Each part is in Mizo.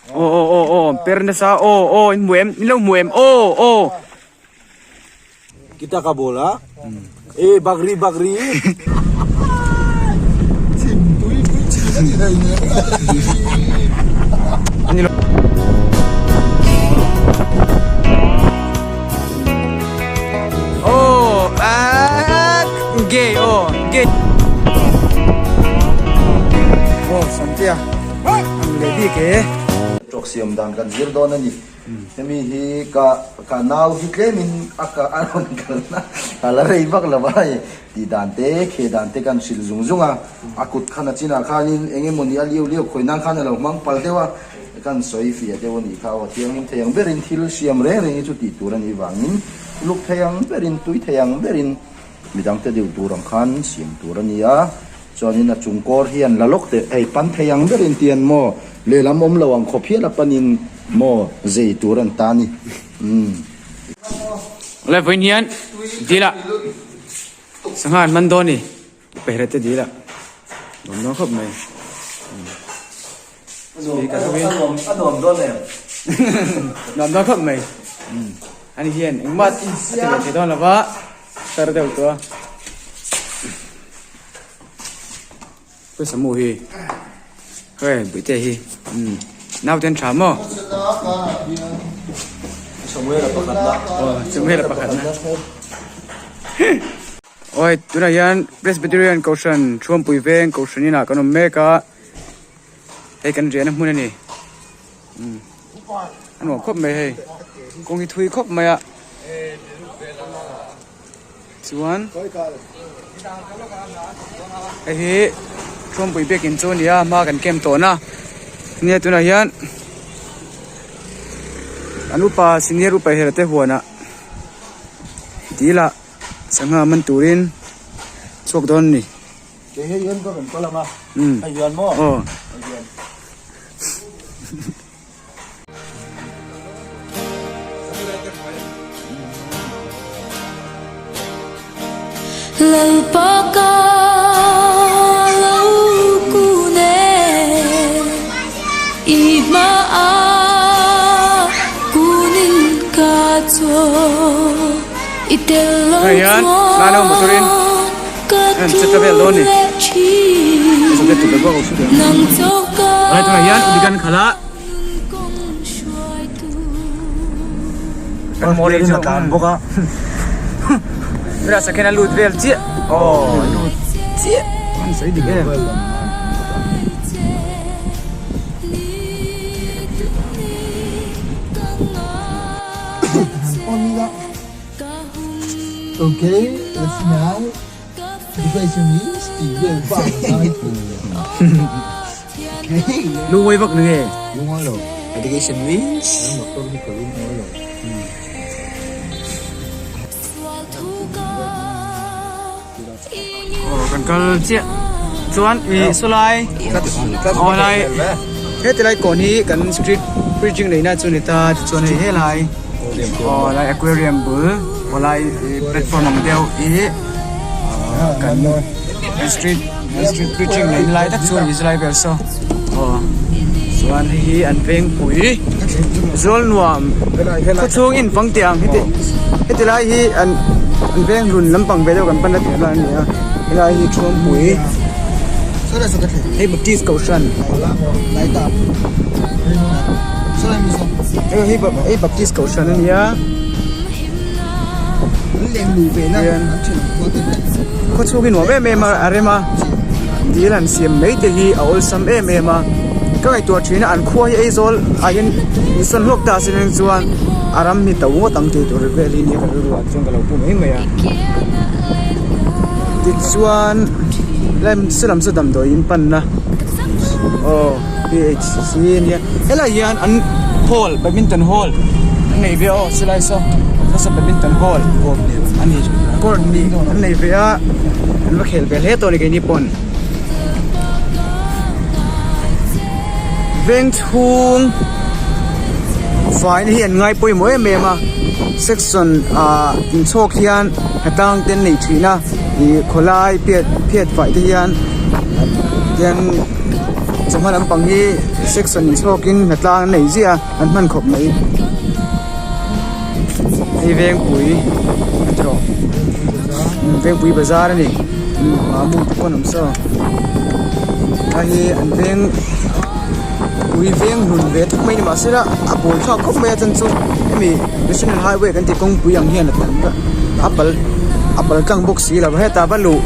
Aw aw aw aw per nasa aw aw in hmu em in lo hmu em aw aw. Kita ka bola e bagri bagri. Aw ah gay aw gay. Aw Santia. Ang leh bik e. Tawk siam dan kan zir dawn a ni. Hemi hi ka ka nau hi tlemin a ka a rawn kalna a la rei vak lo a hei tih dan te khe dan te kan hrilh zung zung a. A kut khan a chinah khanin eng emawni a liu liau khawi nan khan a lo hmang pal deuh a, kan sawi fiah deuh a nih kha aw. Thianghlim thei ang berin thil siam reng reng hi chu tih tur a nih vangin luk thei ang berin tui thei ang berin midangte deuh tur ang khan siam tur a ni a. Chuanin a chung kawr hian la lawk teh hei pan thei ang berin tian maw lehlam awm lo ang khawp hial a panin maw zei tur an ta ni umm. Awle vawiin hian dil ah sangha an man dawn ni pehret te dil ah nuam dawn khawp mai speaker ho in A nuam dawn em? Nuam dawn khawp mai ani hian engmah a ti ve thei dawn lo va. Tar deuh tawh a. Pawisa mu hi. Hei buite hi. Umm naute an tha maw? Samuela pakhat na. Aw Samuela pakhat na. Oi tunah hian Presbyterian Kohhran Thuampui Veng Kohhran inah kan awm mek a. Hei kan riahna hmun a ni. Umm a nuam khawp mai hei kawng hi thui khawp mai a chuan hei hi thuampui biakin chu a ni a hma kan kem tawhna nia tunah hian an upa senior upa hera te huanah dil ah sangha man turin chhuak dawn a ni. Kei hei hian ka rawn kal ang a, hei hian maw? Aw. Hei hian. Lalpa ka lo kun e, i hma a kunin ka chaw i tel lo Hei hian chuan nano motor in ka en che ta vel dawn ni. tlung leh thin Saw te tu ber bawk a lo thu nang chaw ka Helai tunah hian udigan khala kawng hruaitu. Kan mawri First gear in a tlan bawk a. Tunah second a lut vel chiah. Aw lut chiah. An sawi dik em. Okay, let's now the question is tih vel bak a ngai thei Okay. Lungawi vak nge? Lungawi lo. Education means Motor hi ka lungawi lo. Aw kan kal chiah chuan ih sawlai aw helai heti lai kawn hi kan street preaching neihna chu a ni ta tichuan hei helai aw helai aquarium bul aw lai platform ang deuh hi kan street street preaching neihna lai tak chu a ni zilai vel saw aw chuan hei hi an vengpui zawl nuam khawchhung in fang tih ang heti heti lai hi an an veng hlun lampang ve deuh kan pan na tih lai a ni a helai hi thuampui hei baptist kohhran hei hei baptist kohhran a ni a khawchhung hi nuam em em a a rem a dil han siam mai te hi a awlsam em em a ka ngaihtuah thin a an khua hi Aizawl ah hian insawn hlawk ta se reng chuan a ram hi to ngawt ang tih tur vel hi nia ka rilru ah chuan ka lo pu mai mai a tichuan lem saw lam saw damdawi in pan na aw P H C ania helai hian an hall badminton hall an nei ve a aw sawlai saw saw badminton hall ani court hnih an nei ve a an va khel ve hle tawh a ni keini pawn. Veng chhung faina hi an ngai pawimawh em em a section ah inchhawk hian hnatang te an nei thin a ih khawlai phiat phiat fai te hian hian. Chawhma lampang hi section inchhawkin hnatlang an nei ziah a an hman khawp mai. Hei Vengpui a ti rawh Vengpui bazar a ni mu te pawh an awm saw a hi an veng pui veng hlun ve tak mai ni mahse la a bawl thlak khawp mai a chan chu hemi national highway kan tih kawngpui ang hian a tam a pal a pal tlang bawk si lo hetah va luh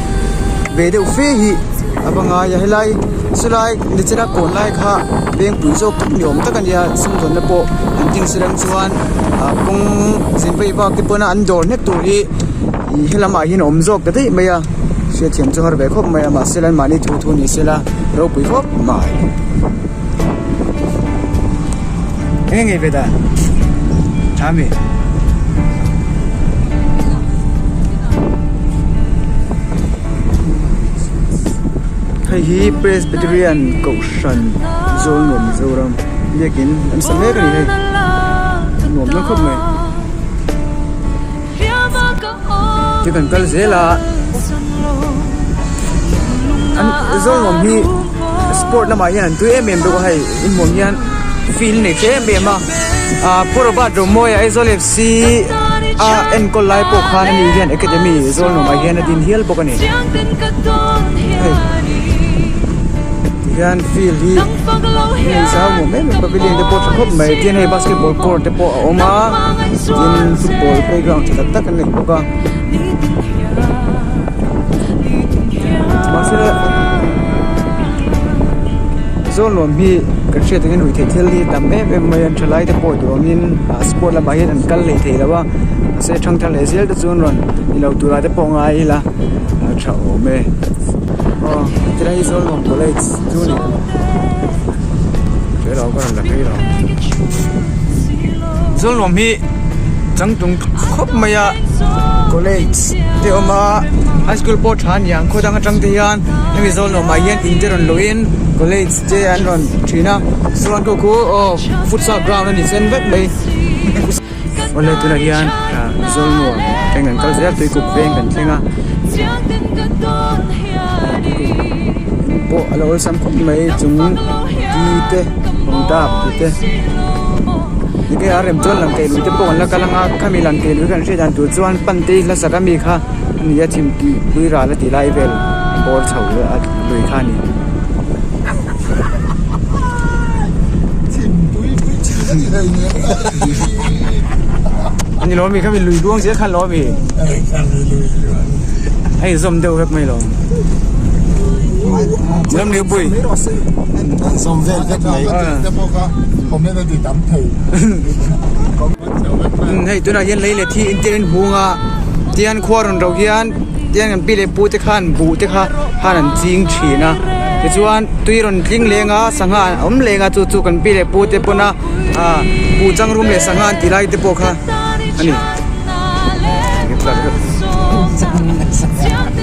ve deuh fe hi a va ngai a helai chulai nichina kawn lai kha vengpui zawk tak ni awm tak a nia sumdawnna pawh an tin silang chuan ah kawng zin vei vak te pawna an dawr hnek tur hi ih helamah hian a awm zawk ta daih mai a hriatthiam chu har ve khawp mai a mahse la mahni thu thu ni sela ropui khawp mai eng nge ve dan tha mi. Hei hi Presbyterian Kohhran Zawlnuam Mizoram biakin an sa mek a ni hei nuam dawn khawp mai ti kan kal zel a an Zawlnuam hi sport lamah hian an tui em em bawk a hei inhmuh hian field nei hle em em a ah Pu Robert Romawia Aizawl F_c a enkawl lai pawh khan ani hian academy Zawlnuamah hian a din hial bawk a ni hei tihian field hi hei zau nuam em em pavilion te pawh tha khawp mai tin hei basketball court te pawh a awm a tin football playground tha tak tak an nei bawk a mahse Zawlnuam hi kan hriat angin ruihtheih thil hi tam em em mai a thalai te pawh duh angin ah sport lamah hian an kal leh thei lo a mahse thangthar leh zel te chuan rawn ni lo turah te pawh ngai ila a tha awm e aw tilai hi Zawlnuam college chu a ni hre lo ka rawn la phei lo Zawlnuam hi changtlung khawp mai a college te a awm a high school pawh tha a ni ang khaw dang atang te hian hemi Zawlnuamah hian in te rawn luhin college te an rawn thin a chuan khu khu aw futsal ground a ni sen vek mai awle tunah hian ah Zawlnuam thleng an kal zel tuikuk veng kan thleng a pawh a lo awlsam khawp mai chung ti te rawn dap tih te enge a rem chuan lang keih lui te pawh an la kal anga khami lang keih lui kan hriat dan tur chuan pan te hi hla sak ami kha a ni a thim tih pui ral a tih lai vel bawr chho a lui kha a ni. A ni lo ami khami lui duang zel kha a ni lo ami a inzawm deuh vek mai lo. Ramliupui. Zawm vel vek mai. Hei tunah hian lei leh thi intir in hung a tian khua rawn ro hian tian kan pi leh pu te khan buh te kha khan an ching thin a tichuan tui rawn tling leng a sangha a awm leng a chu chu kan pi leh pu te pawn a ah buh chang rum leh sangha an tih lai te pawh kha a ni.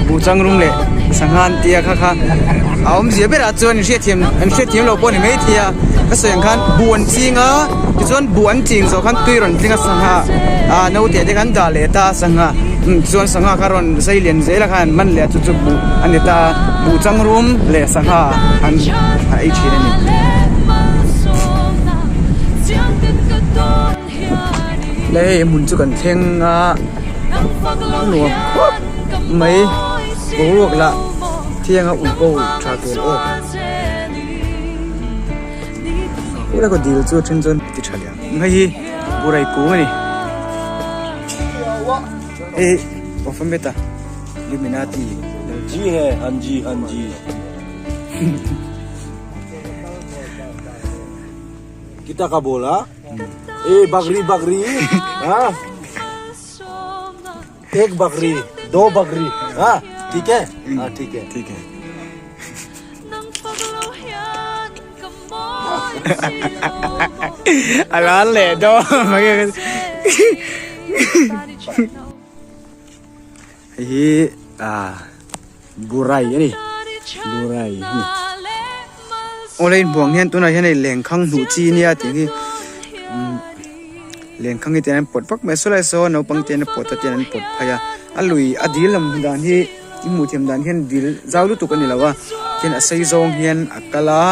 Buh chang rum leh sangha an tia kha kha a awmzia berah chuan in hriatthiam an hriatthiam loh pawh a ni maithei a ka sawi ang khan buh an ching a tichuan buh an ching zawh khan tui rawn tling a sangha ah naute te kha an dah leh ta a sangha chuan sangha kha rawn zai lian zel a khan an man leh a chu chu buh a ni ta a buh chang rum leh sangha an ei thin a ni. Le hei hmun chu kan thleng a nuam khawp mai boruak lah thianga ui bo tha tel awk pura ka dil chu a then chuan ti tha leh ang hei hi burai kung a ni hei alphabet a illuminati ji hai han ji han ji. Kita ka bola e bakri bakri ha ek bakri do bakri ha thik hai ha thik hai thik hai a lan leh dawn hei hi ah burai a ni burai a ni awle inbuang hian tunah hian hei lenkhang hnuh chi nia tih hi umm lenkhang hi tian an pawt vak mai a sawlai saw naupang te an pawt a tian an pawt phei a a lui a dil lam dan hi i hmuh thiam dan hian dil zau lutuk a ni lo a tin a sei zawng hian a kal a.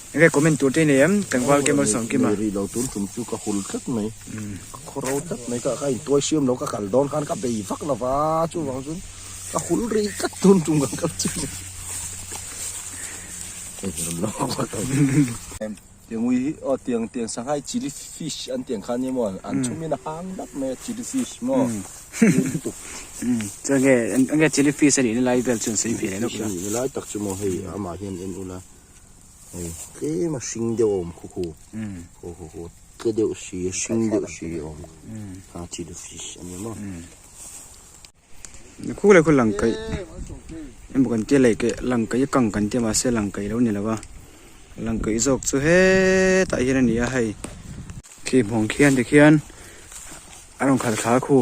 Enge comment tur te i nei em tlangval Kemal Sawmkima? Nei rih lo tun tum chu ka hul tlat mai, ka khawro tlat mai, ka intuai hriam lo ka kal dawn khan ka bei vak lo va, chuvang chuan ka hul rih tlat tun tum kan kal chu. Tiang ui hi aw tiang tiang sanghai chilli fish an tiang kha nia maw an chhum in a hang dap mai a chilli fish maw lutuk. Chuan nge enge chilli fish a nihna lai vel chuan sawi ve leh lawk la. Fish a nihna lai tak chu maw hei amah hian en ula hei tlem a hring deuh a awm khu khu khu khu khu tle deuh si hring deuh si a awm kha chilli fish a nia maw. Khu leh khu lang kaih emaw kan tia leh kaih lang kaih a kang kan tia mahse lang kaih lo ni lo a lang kaih zawk chu hetah hian a ni a hei khi hmuang khian tikhian a rawn khalh thla khu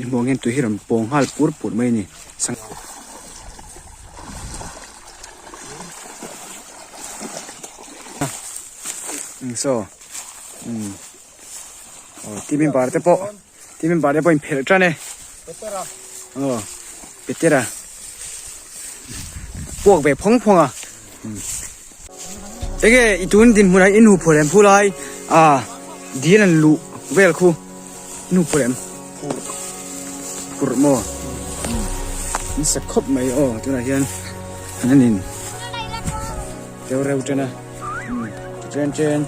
inhmuang hian tui hi rawn pawng nghal pur pur mai a ni. Saw aw team member te pawh. Tin member te pawh in phelh tan e. Petera. Aw Petera. Puak ve phawng phawng a. Enge i tun dinhmun ah in hu phur em phulai a dil an luh vel khu in hu phur em. Phur maw. In sa khawp mai aw tunah hian an an in teu reuh tan a. Chen chen.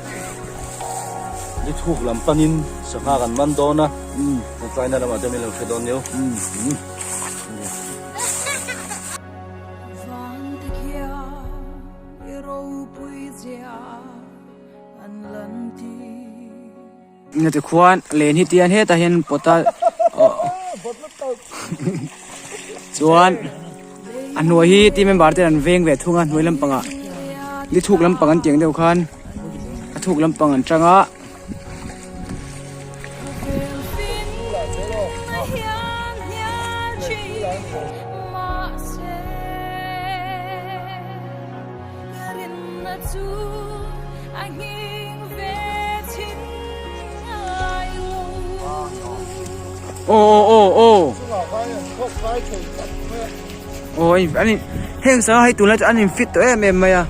Ni thuk lam panin sangha kan man dawn a, tlaina lamah chuan min lo hre dawn nia. Nga ti khuan len hi tian hetah hian pawt a chuan a hnuai hi team member ten an veng ve thung a hnuai lampangah li thuk lampang an tiang deuh khan a thuk lampang an tang a. Aw aw aw aw aw an in heng sangha hei tunlai chu an in fit tawh em em mai a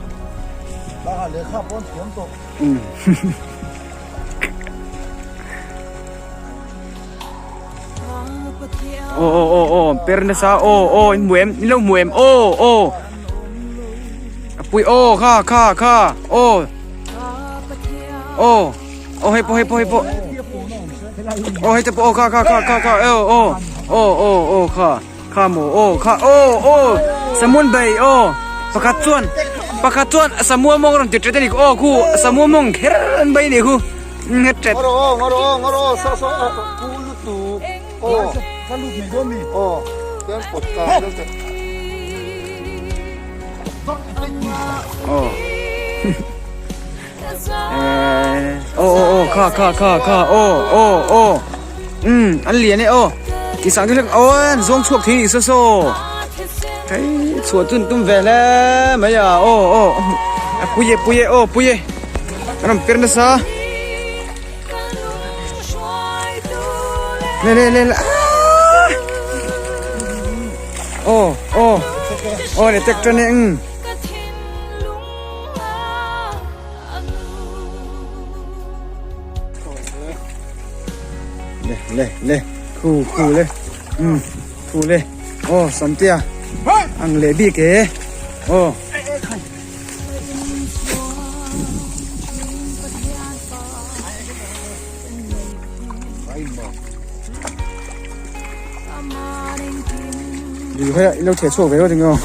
aw aw aw aw per nasa aw aw in hmu em in lo hmu em aw aw a pui aw kha kha kha aw aw aw hei pawh hei pawh hei pawh aw hei te pawh aw kha kha kha kha kha aw aw aw aw aw kha kha maw aw kha aw aw samuan bai aw pakhat chuan pakhat chuan samuan mawng rawn ti ṭet a ni aw khu samuan mawng kher an bai a ni khu nghet ṭet aw Aw aw aw kha kha kha kha aw aw aw um an lian e aw ti sang deuh hlek aw an zawng chhuak thei ni saw saw hei chhuah chun tum ve hle mai a aw aw a pui e pui e aw pui e an rawn per nasa le le le le aaa aw aw aw le tek tan e um. Le le le khu khu le um khu le aw samtia ang leh bik e aw Dil khawiah i lo theh chhuak ve rawt eng aw.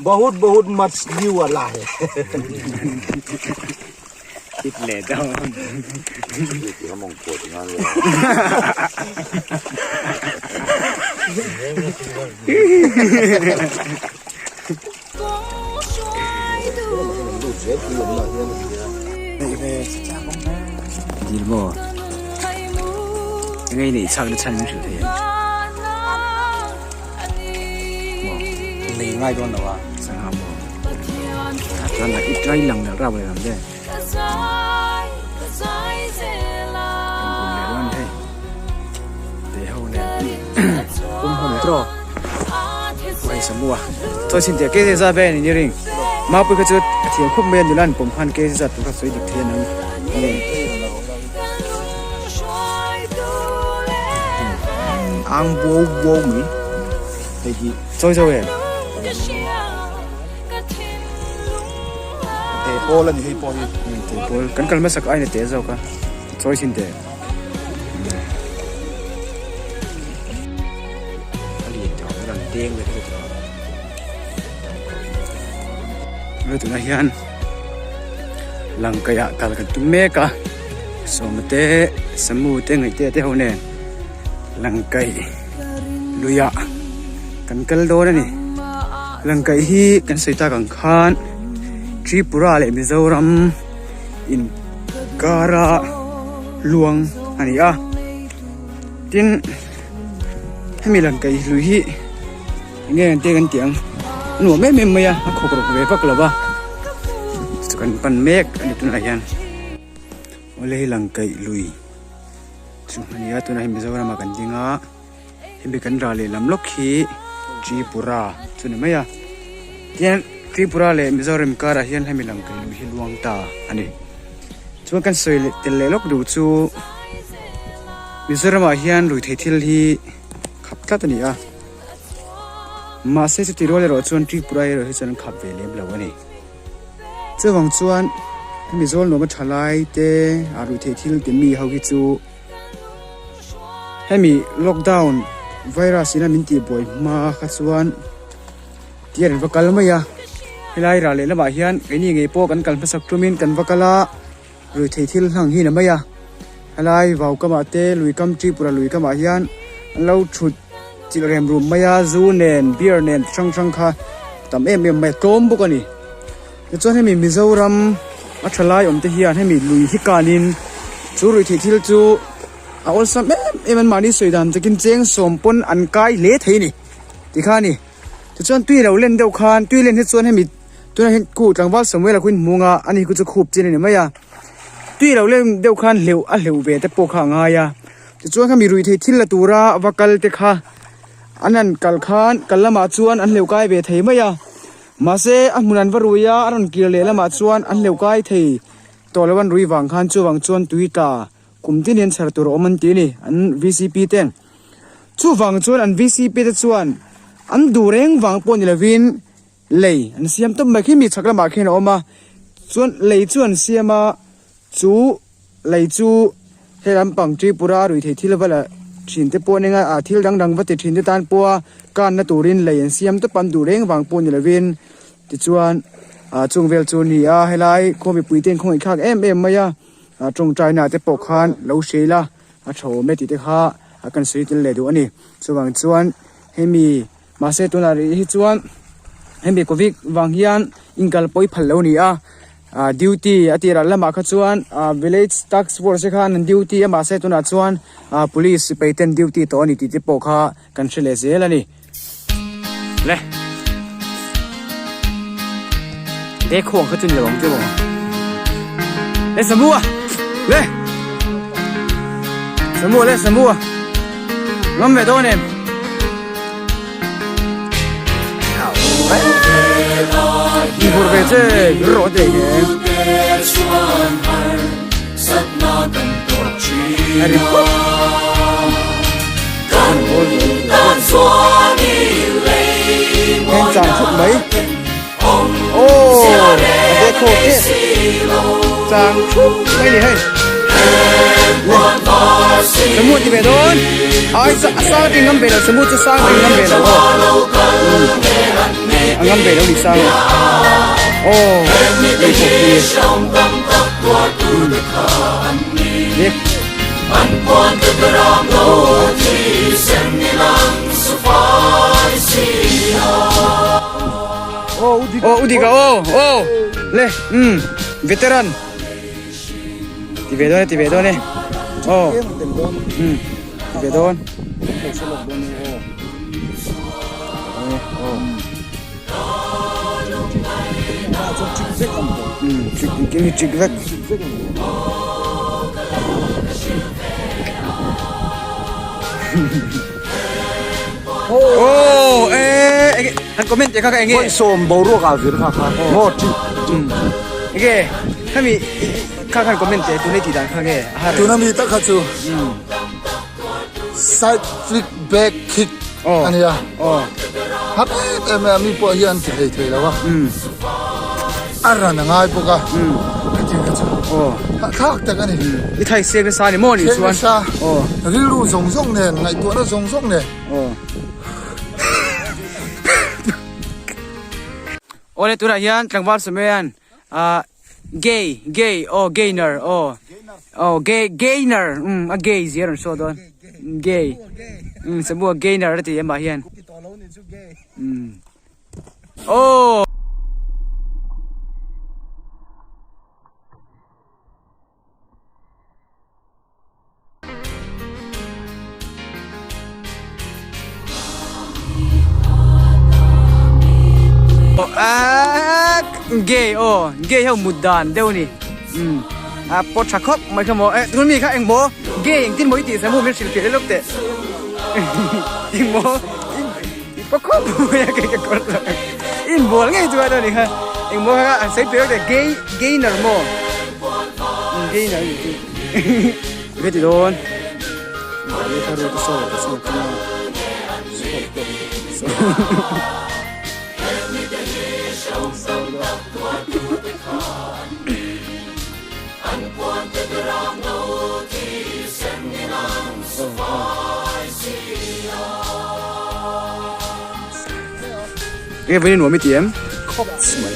Bahut bahut machli wala hai. Hit leh dawn. Dil maw? Engei neih chak na chhan min hrilh thei em? Maw? Lei ngai dawn lo a, sangha maw? Chuan la i try lang leh rap leh lam che. Kan bul leh dawn a ni hei. Tei ho nen. tiraw hei samu a chuan sin teh kz zat vel ani ring mapui kha chu a thiam khawp mai a nula an pawm khan kz zat tur kha sawi dik thei anang ang buau buau mai hei hi chawi zo em te pawl ani hei pawh hi te pawl kan kal hmasak aina te zawk a chawi sin teh. Tunah hian langkaih ah kal kan tum mek a sawma te samu te ngaihte te ho nen langkaih lui ah kan kal dawn a ni langkaih hi kan sawi tak ang khan Tripura leh Mizoram in kara luang a ni a tin hemi lang kaih lui hi enge an te kan tih ang a nuam em em mai a a khawk rawk ve vak lo va chu kan pan mek a ni tunah hian awle hei lang kaih lui chu a ni a tunah hian Mizoram ah kan ding a hemi kan rah lehlam lawk hi Tripura chu a ni mai a tihian Tripura leh Mizoram karah hian hemi lang kaih lui hi luang ta a ni chuan kan sawi leh tel leh lawk duh chu Mizoram ah hian ruithei thil hi khap tlat a ni a mahse chuti rual erawh chuan Tripura erawh hi chuan an khap ve lem lo a ni chuvang chuan hemi zawl nuam a tha lai te ah ruithei thil ti mi ho hi chu hemi lockdown virus in a min tih buai hma kha chuan tian an va kal mai a helai rah leh lamah hian keini ngei pawh kan kal hmasak tumin kan va kal a ruithei thil hlang hi a ni mai a helai vau kamah te lui kam Tripura lui kamah hian an lo thut chilh rem rum mai a zu nen beer nen chi hrang hrang kha tam em em mai a tlawm bawk a ni tichuan hemi Mizoram a tha lai awm te hian hemi lui hi kanin chu ruithei thil chu a awlsam em em an mahni sawi dan takin cheng sawm pawn an kai hle thei a ni tikhan a ni. Tichuan tui lo len deuh khan tui len hi chuan hemi tunah hian khu tlangval Samuel a khuin hmung a ani khu chu khup chin a ni mai a tui lo len deuh khan hleuh a hleuh ve te pawh kha a ngai a tichuan khami ruih theih thil la tura va kal te kha an han kal khan kal lamah chuan an hleuh kai ve thei mai a mahse a hmun an va rui a a rawn kir leh lamah chuan an hleuh kai thei tawh lo an rui vang khan chuvang chuan tui tla kum tin hian chher tur a awm an ti a ni an V C P ten. Chuvang chuan an VCP te chuan an duh reng vang pawh ni lovin lei an siam tawp mai khi mi chhak lamah khian a awm a, chuan lei chu an siam a, chu lei chu he lampang Tripura ruihtheih thil va la thin te pawh nen a thil dang dang va ti thin te tan pawha kanna turin lei an siam tawp a, an duh reng vang pawh ni lovin tichuan ah chung vel chu a ni a, helai khaw mipui te an khawngaihthlak em em mai a, tawngtai na te pawh khan lo hria ila. A tha awm e tih te kha a kan sawi tel leh duh a ni. Chuvang chuan hemi mahse tunah rih hi chuan hemi covid vang hian inkal pawi phal lo a ni a, ah duty a tirah lamah kha chuan ah village task force te khan an duty a mahse tunah chuan ah police sipai ten duty tawh a ni tih te pawh kha kan hre leh zel a ni. Le Dekho ang kha chu ni lo ang chu maw Le Samua Le Samua le Samua Ngam ve dawn em Ni hur ve che ro te ne Ari Heng chang thut mai Oh a dekho te chang thut mai ni hei Samu ti ve dawn ai sa a sang ting ngam ve lo samu chu sang ting ngam ve lo aw a ngam ve lo ni sang oh lei pawh khi Oh udika oh oh le um veteran ti ve dawn e ti ve dawn e oh um ti ve dawn um chik kim hi chik vek Oh eh enge han comment te kha kha enge. Vawi sawm boruak ah vir kha kha maw chi. Enge khami kha khan comment te tun ei tih dan kha nge a har. Tuna mi tak kha chu side flick back kick a nia. Har em em a mi pawh hian ti thei thei lo a. A ran a ngai bawk a hetiang kha chu hahthlak tak a ni. I thai sek nasa ni maw nih chuan. Sek nasa rilru zawng zawng nen ngaihtuahna zawng zawng nen. Awle tunah hian tlangval Samuel ah gay gay aw gainer aw aw gay gainer um a gay zia rawn saw dawn gay um Samuel gainer a ti amah hian um aw. Gay aw gay ho mut dan deuh ni um a pawt tha khawp mai kha maw eh tun mi kha eng maw gay engtin maw i tih sa mu min hrilh fiah lawk teh eng maw i pawt khawp mai a kei ka kawr lo in bual ngei chuan a ni kha eng maw kha an sawi piah lawk teh gay gainer maw um gainer ni chu. Ka ti dawn Nge vawiin nuam i ti em? Khawp mai.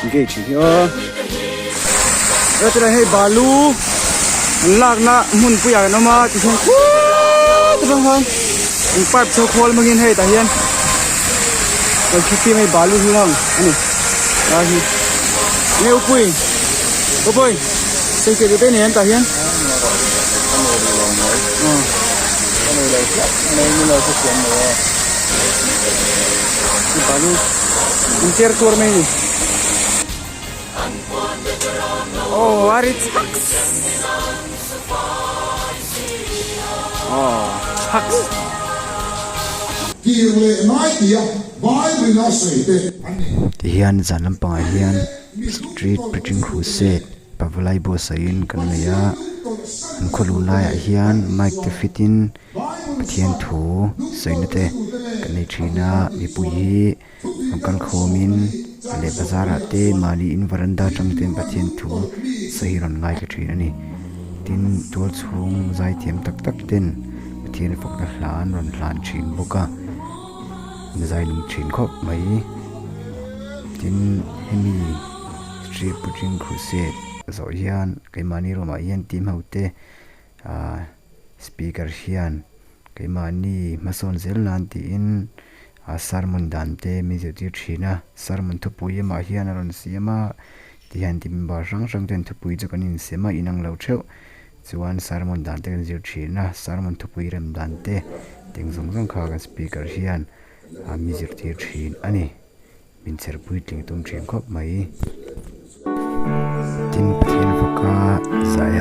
Gate hi aw hetilai hei balu an lakna hmun puiah an awm a tichuan khuuuu te pawh khan in pipe chho khawl hmangin hei tah hian kan thli hei balu hi hang a ni lai hi enge upui upui sawi te nei an tah hian balu in cher tuar mai a ni oh a ri chhak oh chhak Kir leh ngai tia Bible-in a sawi te an ni. Tihian zan lampangah hian street preaching crusade Pavalai buatsaihin kan nei a, an khawluh laiah hian mic te fit in Pathian thu sawina te kan nei thin a, mipui hi an kal khawmin leh bazar ah te mahni in varanda atang ten Pathian thu sawi hi rawn ngaithla thin a ni. Tin, tual chhung zaithiam tak tak ten Pathian fakna hla an rawn hlan thin bawk a, an zai nung thin khawp mai. Tin, hemi Street Preaching Crusade zawh hian keimahni room ah hian team ho te Ahh speaker hian keimahni hmasawn zel nan tiin ah sermon dan te min zirtir thin a, sermon thupui amah hian a rawn siam a, tihian ti member hrang hrang ten thupui chu kan insem a inang lo theuh chuan sermon dan te kan zir thin a, sermon thupui rem dan te teng zawng zawng kha kan speaker hian ah min zirtir thin a ni. Min chher puitling tum thin khawp mai. Tin Pathian faka zai